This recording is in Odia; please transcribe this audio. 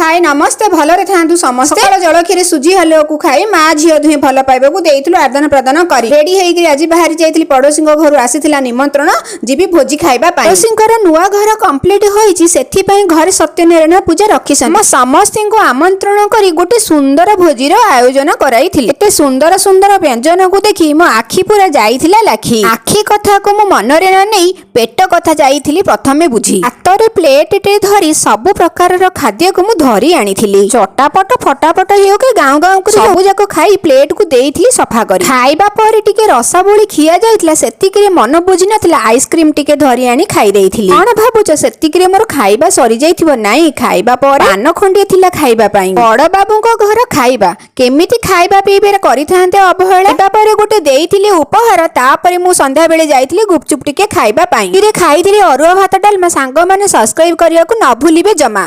ହାଏ, ନମସ୍ତେ, ଭଲରେ ଥାଆନ୍ତୁ ସମସ୍ତେ। ସକାଳ ଜଳଖିଆରେ ସୁଜି ହାଲୁଆକୁ ଖାଇ ମା ଝିଅ ଦୁହେଁ ଭଲ ପାଇବାକୁ ଦେଇଥିଲୁ ଆଦାନ ପ୍ରଦାନ କରି ରେଡି ହେଇକି ଆଜି ବାହାରି ଯାଇଥିଲି। ପଡୋଶୀଙ୍କ ଘରୁ ଆସିଥିଲା ନିମନ୍ତ୍ରଣ, ଯିବି ଭୋଜି ଖାଇବା ପାଇଁ। ପଡୋଶୀଙ୍କର ନୂଆ ଘର କମ୍ପ୍ଲିଟ ହୋଇଛି, ସେଥିପାଇଁ ଘରେ ସତ୍ୟନାରାୟଣ ପୂଜା ରଖିଛନ୍ତି। ଆମ ସମସ୍ତଙ୍କୁ ଆମନ୍ତ୍ରଣ କରି ଗୋଟେ ସୁନ୍ଦର ଭୋଜିର ଆୟୋଜନ କରାଇଥିଲେ। ଏତେ ସୁନ୍ଦର ସୁନ୍ଦର ବ୍ୟଞ୍ଜନକୁ ଦେଖି ମୋ ଆଖି ପୁରା ଯାଇଥିଲା ଲାଖି। ଆଖି କଥାକୁ ମୁଁ ମନରେ ନ ନେଇ ପେଟ କଥା ଯାଇଥିଲି ପ୍ରଥମେ ବୁଝି। ହାତରେ ପ୍ଲେଟଟେ ଧରି ସବୁ ପ୍ରକାରର ଖାଦ୍ୟକୁ ମୁଁ ଧରି ଆଣିଥିଲି। ଚଟାପଟ ଫଟାଫଟ ହେଉ କି ଗାଉଁ ଗାଉଁ କରି ସବୁ ଯାକ ଖାଇ ପ୍ଲେଟକୁ ଦେଇଥିଲି ସଫା କରି। ଖାଇବା ପରେ ଟିକେ ରସାବଳି ଖିଆ ଯାଇଥିଲା, ସେତିକିରେ ମନ ବୁଝି ନଥିଲା, ଆଇସ୍କ୍ରିମ ଟିକେ ଧରି ଆଣି ଖାଇ ଦେଇଥିଲି। କଣ ଭାବୁଛ, ସେତିକିରେ ମୋର ଖାଇବା ସରିଯାଇଥିବ? ନାଇଁ, ଖାଇବା ପରେ ପାନ ଖଣ୍ଡିଏ ଥିଲା ଖାଇବା ପାଇଁ। ବଡ ବାବୁଙ୍କ ଘର ଖାଇବା କେମିତି ଖାଇବା ପିଇବାରେ କରିଥାନ୍ତେ ଅବହେଳା? ତାପରେ ଗୋଟେ ଦେଇଥିଲି ଉପହାର। ତାପରେ ମୁଁ ସନ୍ଧ୍ୟା ବେଳେ ଯାଇଥିଲି ଗୁପଚୁପ ଟିକେ ଖାଇବା ପାଇଁ। ଧୀରେ ଖାଇଥିଲି ଅରୁଆ ଭାତ ଡାଲମା। ସାଙ୍ଗମାନେ ସବସ୍କ୍ରାଇବ କରିବାକୁ ନ ଭୁଲିବେ ଜମା।